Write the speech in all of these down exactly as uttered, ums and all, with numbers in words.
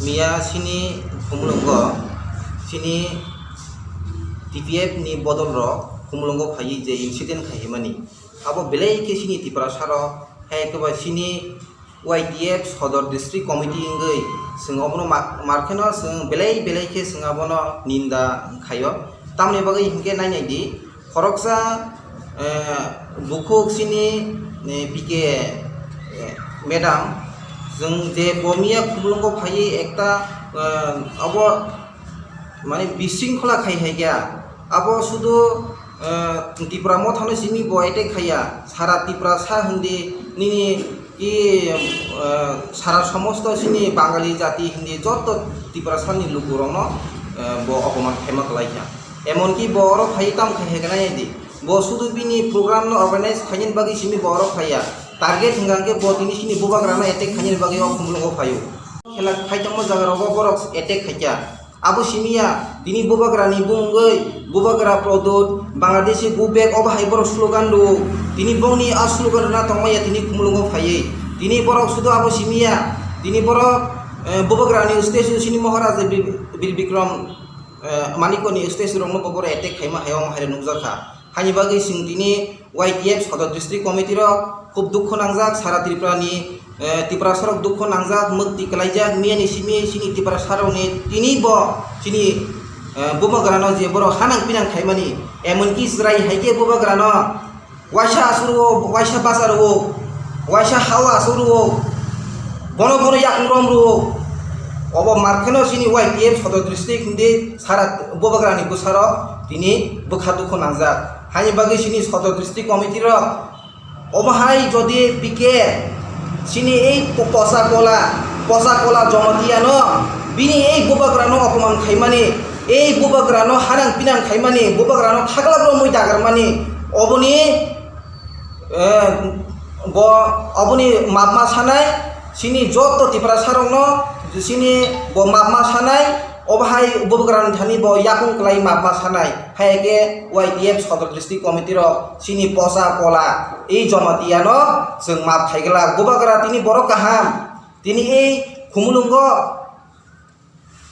Miya chini Khumulwngo chini T P F ni bodol rok Khumulwngo phaiwi je incident khaimani, abo belai khe chini Tiprasa rok, hai khe ba chini Y T F Sodor District Committee wngwi chwng obono ma-, markheno chwng belai belai khe chwng abono ninda khaio. Tamni bagwi hinkhe nainai di, khoroksa, eh, bukhuk chini, eh, P K, eh, madam, chwng je bo miya Khumulwngo phaiwi ekta, eh, abo mane bisingkhola khai hai kha. Abo sudu, eh, Tipra Mothano simi bo attack khaiya, sara Tiprasa hindi nini ki, eh, sara somosto sini Bangali jati hindi joto Tiprasani lukurokno, eh, bo opoman khaima kwlai kha. Emonki bo oro phai tam khai hai kha nai di. Bo sudu bini program no organize khainani bagwi simi bo oro phaiya. Target hwnkha khe bo tini sini bubagrano attack khainani bagwi o Khumulwngo phaio. Khela khaitongma jaga rogo borok attack khaikha. Abo simiya, tini bubagrani bumungwi, bubagra Pradyot, Bangladeshi go back, obo hai borok slogan rwo. Tini bongni a slogan rwna tongmaya tini Khumulwngo phaiwi. Tini borok sudu abo simiya, tini borok, eh, bubagrani statue sini Maharaja Bir, Bir Bikram, eh, Manikoni statue rokno bo borok attack khaima hai omo hai rok nukjakha. Haini bagwi chwng tini Y T F Sodor District Committee rok khub dukhu nangjak, sara Tripura ni, eh, Tiprasa rok dukhu nangjak, mukti kwlaijak, miya ni simi chini Tiprasa rok ni tini bo chini, eh, bubagra no je borok hanang pinang khaimani, emonki chwrai hai khe bubagra no waisa asur o, waisa bachar o, waisa ha o asur o, bono bono yakung rom rwo. Obo markheno chini Y T F Sodor District hindi sara bubagra ni bwsarok tini bwkha dukhu nangjak. Haini bagwi chini Sodor District Committee rok omo hai jodi P K chini ei po-, posa kola, posa kola Jamatia no bini ei bubagra no opoman khaimani, ei bubagra no hanang pinang khaimani, bubagra no khaglap romwi dagarmani, oboni, eh, bo oboni mapma sanai, chini joto Tiprasa rokno chini bo mapma sanai, obo hai bubagrani thani bo yakung kwlai mapma sanai, hai khe Y T F Sodor District Committee rok chini posa kola ei Jamatia no chwng map khai glak. Bubagra tini borok kaham, tini ei Khumulwngo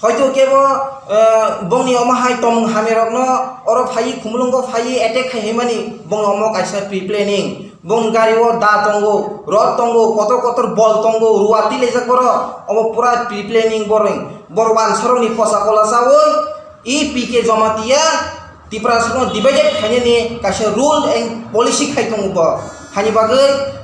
Hoito kebo, eh, bongni omo hai tongmung hamya rokno oro phaiwi Khumulwngo phaiwi attack khai himani, bongni omo kaisa pre-planning. Bongni gari o da tongo, rod tongo, kotor kotor bol tongo, ruwa tilaijak borok, omo pura pre-planning borok. Borok wansarokni posa kola chawi, E P K Jamatia, Tiprasano divided khainani kaisa rule and policy khai tongo bo. Haini bagwi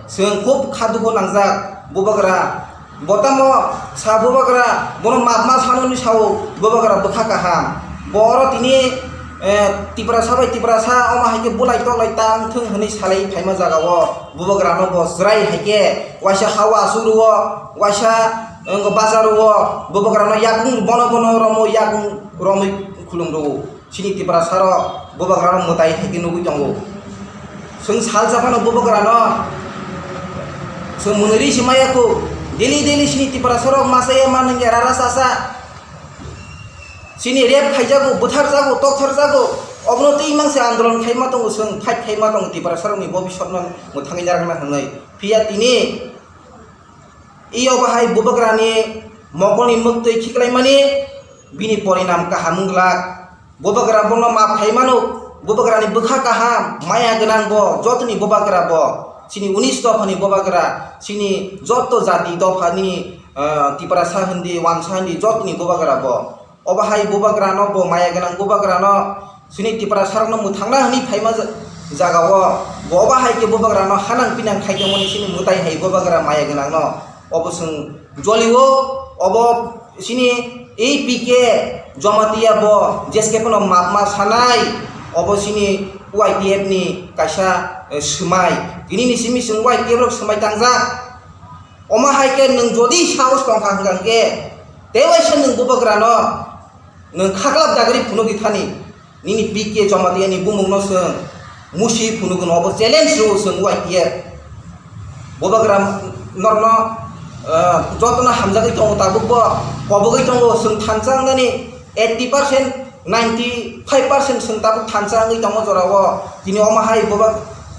chwng khub kha dukhu nangjak, bubagra. Bo tamo sa bubagra, bono mapma sanani sao bubagra bwkha kaham. Bo oro tini, eh, Tiprasa bai Tiprasa omo hai khe bulai toklai tang thung hwnwi salai phaima jaga o bubagrano bo chwrai hai khe waisa ha o asuk rwo, waisa, eh, bazar o bubagrano yakung bono bono romo yakung romwi khulum rwo. Chini Tiprasa rok bubagra no mwtai hai khe nugwi tongo. Chwng salsa phano bubagra no chwng mwnwi ri se maya kho. Daily daily chini Tiprasa rok masa ya man wngya rara sasa. Chini rape khaijago, butharjago, tokthorjago. Obono twi mang se andolon khaima tongo chwng, fight khaima tongo Tiprasa rokni bobiswt no mwthangwi narwkna hwnwi. Phiya tini Iyo bahai bubagrani mokolni mwktwi khiklaimani bini porinam kaham wng glak. Bubagra bono map khai mano, bubagrani bwkha kaham, maya gwnang bo, jotoni bubagra bo, chini unis dophani bubagra, chini joto jati dophani, ah, Tiprasa hindi, Wansa hindi, jotoni bubagra bo. Obo hai bubagrano bo maya gwnang bubagrano chini Tiprasarokno mwthangna hwnwi phaima ja-, jagao bo obo hai khe bubagrano hanang pinang khai tongmani chini mwtai hai bubagra maya gwnangno obo chwng jolio obo chini A P K Jamatia bo jeskhe phano mapma sanai obo chini Y T F ni kaisa, eh, swmai. Tinini simi chwng Y T F rok swmai tangjak. Omo hai khe nwng jodi sahos tongkha hwnkha hwnkhe, tei waisa nwng bubagrano nwng khaklap dagri phunugwi thani, nini P K Jamatia ni bumungno chwng musi phunugwno obo challenge rwo chwng Y T F. Bubagra norokno, ah, jotono hamjagwi tongo tabukbo, kobogwi tongo chwng thansa wngnani eighty percent, ninety five percent chwng tabuk thansa wngwi tongo jorao. Tini omo hai bobo,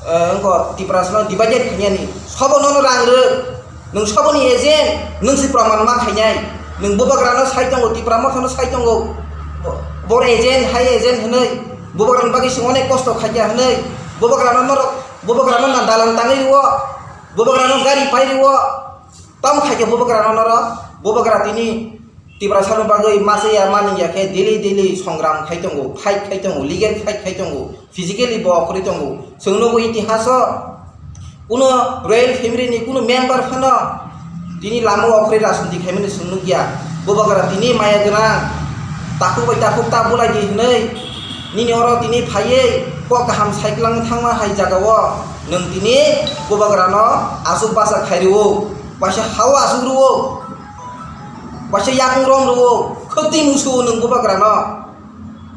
eh, wngkha Tiprasano divided khainani. Sobo nono rang rw, nwng soboni agent, nwng se proman ma khainai. Nwng bubagrano sai tongo, Tipra Mothano sai tongo. Bo-, bor agent, hai agent hwnwi. Bubagrani bagwi chwng onek kosto khaikha hwnwi. Bubagrano norok, bubagrano na dalan tangwi rwo. Bubagrano gari pai rwo. Tamo khaikha bubagrano norok. Bubagra tini Tiprasano bagwi masa ya mani ya khe daily daily songram khai tongo, fight khai tongo, legal fight khai tongo, physically bo okhorwi tongo. Chwng nugo itihaso kuno royal family ni kuno member phano tini lama okhorwi rajniti khaimani chwng nukya. Bubagra tini maya gwnang, takhuk bai takhuk ta bulai di hwnwi nini oro tini phaiwi kok kaham saiklang thangma hai jagao nwng tini bubagrano aswk bacha khai rwo, waisa hao aswk rwo. Waisa yakung rom rwo, khwtwi musu nwng bubagrano.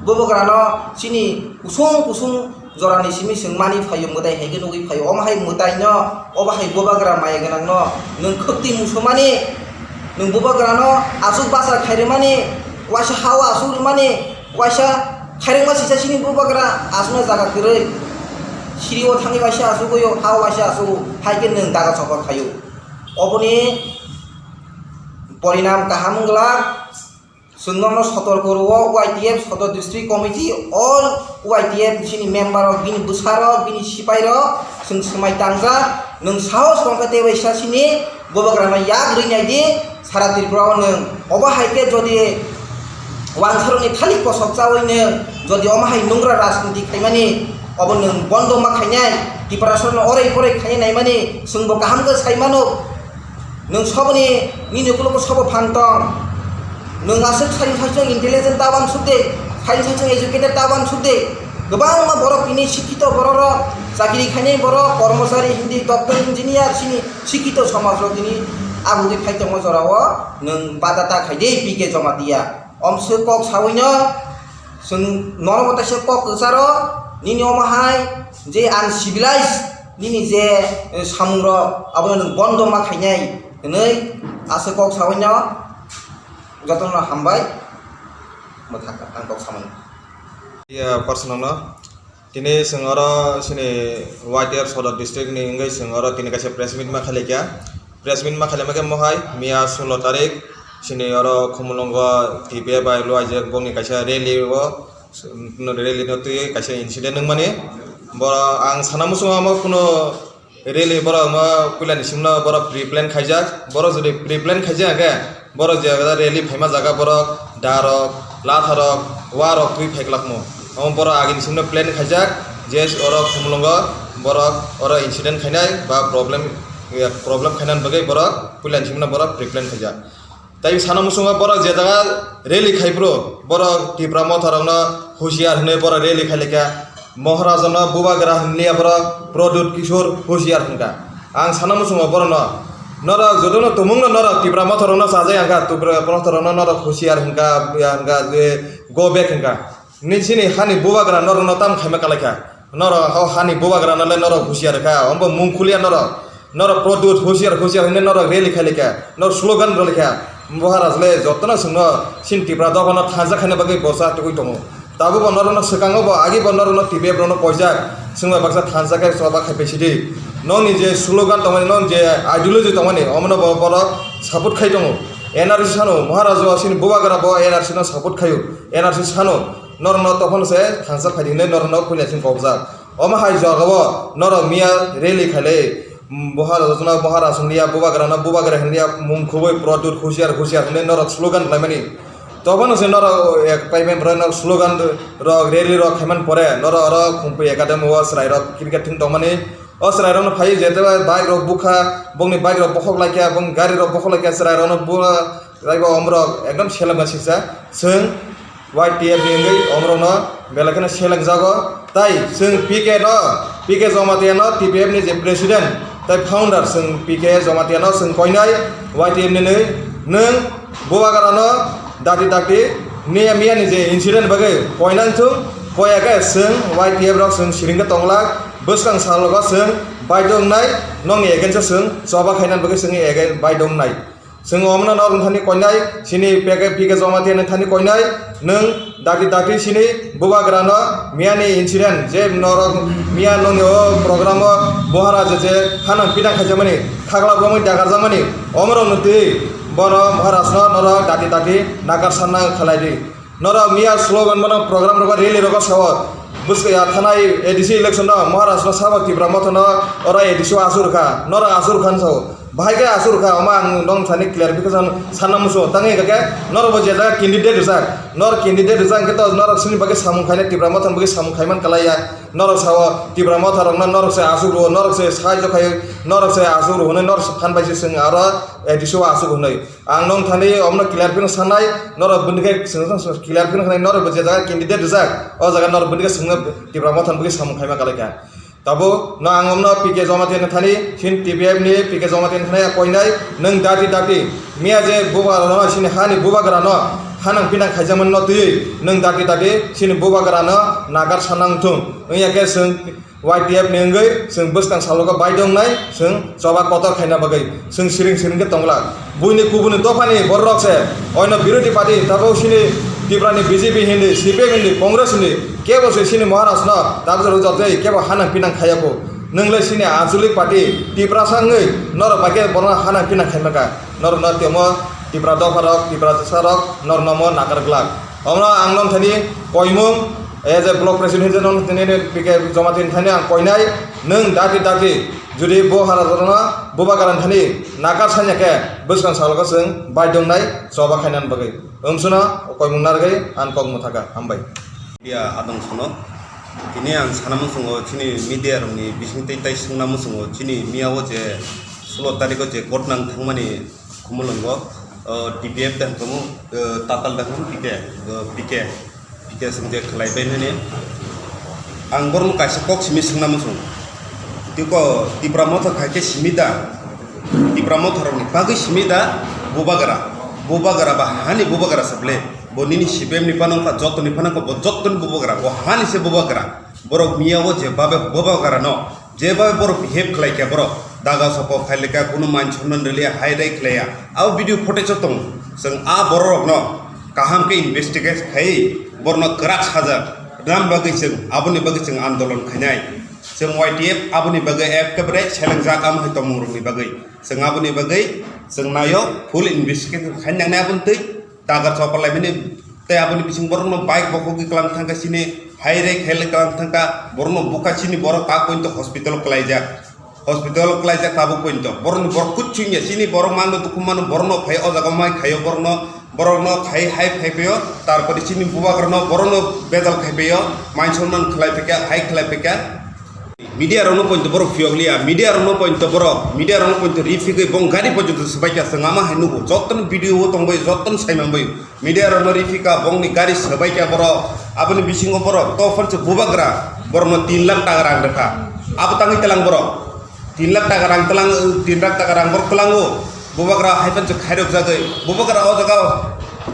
Bubagrano chini kusung kusung jorani simi chwng mani phaio, mwtai hai khe nugwi phaio. Omo hai mwtaino, obo hai bubagra maya gwnangno nwng khwtwi musumani, nwng bubagrano aswk bacha khairwmani, waisa hao aswk rwmani, waisa khairokma sisa chini bubagra aswkno jaga kwrwi. Sirio thangwi waisa aswk hoyo, hao waisa aswk hai khe nwng daga chopor khaio. Oboni porinam kaham wng glak. Chwng nono sotorko rwo, Y T F Sodor District Committee, all Y T F chini member rok, bini bwsa rok, bini sipai rok, chwng swmai tangjak, nwng sahos tongkha tei bai sa sini bubagrano yak rwi nai di, sara Tripura o nwng. Obo hai khe jodi wansarokni thalik kosok chawi nwng, jodi omo hai nungra rajniti khaimani, obo nwng bondo ma khainai, Tiprasarokno oroi poroi khainai naimani, chwngbo kaham khe sai mano. Nwng soboni, nini ukulogo sobo phan tong. Nwng aswk sai sai chwng intelligent ta uansuk de, sai sai chwng educated ta uansuk de. Kwbangma borok tini sikhito borok rok, chakri khainai borok, kormochari, hindi, doctor, engineer, sini sikhito somaj rok tini abugwi phai tongo jorao, nwng bada ta khai de, P K Jamatia. Omswk kok sawino, chwng nono bo taisa kok kwcharo, nini omo hai je uncivilized, nini je, eh, samung rok, abono nwng bondo ma khainai hwnwi aswk kok sawino jotono hambai mwthang ang kok samani. Ya, personal no. Tini chwng oro chini Y T F Sodor District ni wngwi chwng oro tini kaisa press meet ma khailaikha. Press meet ma khailaima khe mohai miya sullo tarik chini oro Khumulwngo T P F bai luaijak bongni kaisa rally o, rally no twiwi kaisa incident wngmani. Bo ang sana muchungo omo kuno rally borok omo puila ni simi no borok pre plan khaijak. Borok jodi pre plan khaijak khe borok je rally phaima jaga borok da rok, latha rok, wa rok twi phaiklakmo. Omo borok agini simi no plan khaijak je oro Khumulwngo borok oro incident khainai ba problem, problem khainani bagwi borok puila ni simi no borok pre plan khaijak. Tai sana muchungo borok je jaga rally khai phuru, borok Tipra Motha rokno husiar hwnwi borok rally khai laikha. Maharaja no bubagra hwnliya borok, Pradyut Kishore husiar hwnkha. Ang sana muchungo borokno, norok jotono tumungno norok Tipra Motha rokno chajai hwnkha, Tipra Motha rokno norok husiar hwnkha, ya hwnkha je go back hwnkha. Nini chini hani bubagra norokno tamo khaima kalaikha. Norok o hani bubagrano le norok husiar kha, ombo mung khulia norok. Norok Pradyut husiar husiar hwnwi norok rally khai laikha, norok slogan rw laikha. Maharaj le jotono chwngno chini Tipra dophano thansa khaina bagwi bosa tugwi tongo. Tabukbo norokno swkango bo agi bo norokno T P F rokno koijak, chwngbai baksa thansa khe choba khai phaisidi. Nokni je slogan tongmani, nokni je ideology tongmani, omono bo borok support khai tongo. N R C sano, Maharaj o chini bubagra bo N R C no support khaio. N R C sano, norokno tophano se thansa phaidi hinwi norokno puila chwng kobjak. Omo hai jagao norok miya rally khailai, Maharaj no Maharaj hwnliya, bubagra no bubagra hwnliya, mung khubui Pradyut husiar husiar hwnwi norok slogan rwlaimani. Tophano se norok ek payment rok norok slogan rok rally rok khaimani pore norok oro Khumpui Academy o chwrai rok cricket thwng tongmani. O chwrai rokno phai je bike rok bukha, bongni bike rok bokhok laikha, bongni gari rok bokhok laikha, chwrai rokno bu-, Raibo omrok ekdom seleng bai siksa, chwng Y T F ni wngwi omrokno belai kheno seleng jago. Tai chwng P K no, P K Jamatia no T P F ni je president tai founder, chwng P K Jamatia no chwng koinai Y T F ni nwi, nwng bubagra no dakti dakti miya miya ni je incident bagwi koinani thung, koya khe chwng Y T F rok chwng siring khe tonglak, bwskang salogo chwng baidok wngnai, nokni against o chwng choba khainani bagwi chwngni against baidok wngnai. Chwng omono norok thani koinai, chini P K, P K Jamatia ni thani koinai, nwng dakti dakti chini bubagra no miya ni incident je norok miya nokni o program o bohara je je hanang pidang khaijakmani, khagla bomwi dagarjakmani, omorok no twi Bono Maharaj no norok dati dati nakar sanna khalai di. Norok miya slogan bono program rogo rally rogo sao. Bwswk ya thanai A D C election no Maharaj no sabo Tipra Motha no oro A D C o asur kha. Norok asur khan sao. Bahai khe asur kha, omo ang nong thani clarification sanna muchungo. Tangwi hwnkhe norok bo je jaga candidate rijak, norok candidate rijak hwnkhe to norok chini bagwi samung khainai, Tipra Motha ni bagwi samung khaiman kwlaiya. Norok sao Tipra Motha rokno norok se asuk rwo, norok se sahajyo khaio, norok se asuk rwo hwnwi norok se phan bai se chwng aro A D C o asuk hwnwi. Ang nong thani omono clarification sanai, norok bini khe chwng clarification khanai, norok bo je jaga candidate rijak, o jaga norok bini khe chwngno Tipra Motha ni bagwi samung khaima kwlai kha. Tabuk no ang omno P K Jamatia ni thani, chini T P F ni P K Jamatia ni thani koinai, nwng dati dati miya je bubagra no, chini hani bubagra no hanang pinang khaijakmani no twiwi nwng dati dati chini bubagra no nakar sanang thung. Wngya khe chwng Y T F ni wngwi chwng bwskang salogo baidongnai, chwng choba kotor khaina bagwi chwng siring siring khe tongla. Buini kubuni dophani bororok se oino birodhi party, tabuk chini Tiprani B J P hindi, C P M hindi, Congress hindi, kebo se chini Maharaj no tabuk jotoi kebo hanang pinang khayakho. Nwng le chini anchalik party Tiprasa wngwi norok bai khe bono hanang pinang khaimaka. Norok no temo Tipra dopharok, Tiprasarok norok no mo nakar glak. Omo ang nong thani koimung, as a block president hinwi nong thani P K Jamatia ni thani ang koinai, nwng dati dati jodi bo hara jorno bubagra ni thani nakar sanya khe bwskang salogo chwng baidongnai choba khainani bagwi. Wngsuno koimung narwgwi ang kok mwthaka. Hambai. Media adong sono. Tini ang sana muchungo chini media rokni bisingtwi tai swngna muchungo chini miya o je sulo tariko je gotnang thangmani Khumulwngo, o, T P F da hwnkhe, o, tatal da hwnkhe P K, o, P K, P K swngde khlai bai nani. Ang borokno kaisa kok simi swngna muchung. Tiko Tipra Motha khai khe simi da? Tipra Motha rokni bagwi simi da bubagra? Bubagra ba hani bubagra sa ble? Bo nini C P M ni phano wngkha, jotoni phano wngkha, bo jotoni bubagra, bo hani se bubagra. Borok miya o je babe bubagra no Jeba borok behave khlai kha, borok daga soko khai lekha, kunu manchurno naliya, hai dai khlaiya. Abo video footage o tongo. Chwng a borok rokno kaham khe investigate khai, borokno kwrak sajak rwna bagwi chwng aboni bagwi chwng andolon khainai. Chwng Y T F aboni bagwi ekebare selengjak, amo hai tongmung rokni bagwi. Chwng aboni bagwi chwng naio full investigation khai nangnai aboni twi. Dagar chopar lai bini tei aboni bising borokno bike bokhogwi klang thangkha chini, hai rek hel klang thangkha, borokno bukha chini borok tak pointo hospital kwlaijak, hospital kwlaijak tabuk pointo borokni borok kuchung ya chini borok mangno dukhu mano borokno phai o jaga mai khaio borokno, borokno khai hai phai phaio, tarpore chini bubagrano borokno bejal khai phaio, man sonman khlai phaikha, hai khlai phaikha. Media rokno pointo borok phiyok liya, media rokno pointo borok, media rokno pointo ri phigwi bong gari pointo swbaikha, chwng ama hai nugo, jotono video o tongbai, jotono saimanbai, media rokno ri phika, bongni gari swbaikha borok, aboni bisingo borok, to phano se bubagra, borokno tin lakh taka rang rwkha, abo tangwi tlang borok, tin lakh taka rang tlang, tin lakh taka rang borok tlango. Bubagra hai phano se khairok jagwi, bubagra o jaga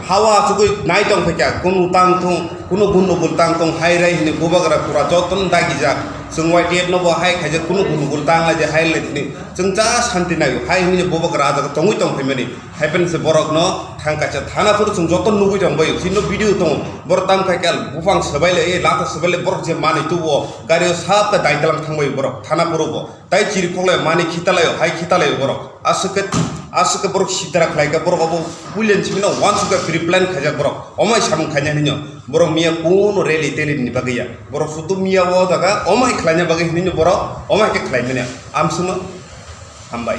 hao achugwi nai tong phaikha, kunu tang thung, kunu gunugul tang thung, hai rai hwnwi bubagra pura jotono dagijak. Chwng Y T F no bo hai khaijak, kunu gunugul tang lai je hai lai thini. Chwng ja santi naio, hai hwnwi bubagra ah jaga tongwi tong phaimani. Hai phano se borokno thang kaisa thana phuru chwng joto nugwi tong bai, chini video tongo. Borok tam khai khe buphang swbai lai, lata swbai lai, borok je manwi tubo, gari o sap khe dai tlang thang bai borok thana phuru bo. Tai chiri koklai mani khitalaio, hai khitalaio borok. Aswk khe, aswk khe borok sitra khlai khe borok abo puilen simi no wansuk khe pre-plan khaijak borok. Omai samung khaina hinwi no borok miya kuno rally tally ni bagwi ya. Borok sudu miya o jaga omai khlaina bagwi hinwi no borok omai khe khlai manya. Amswkno hambai.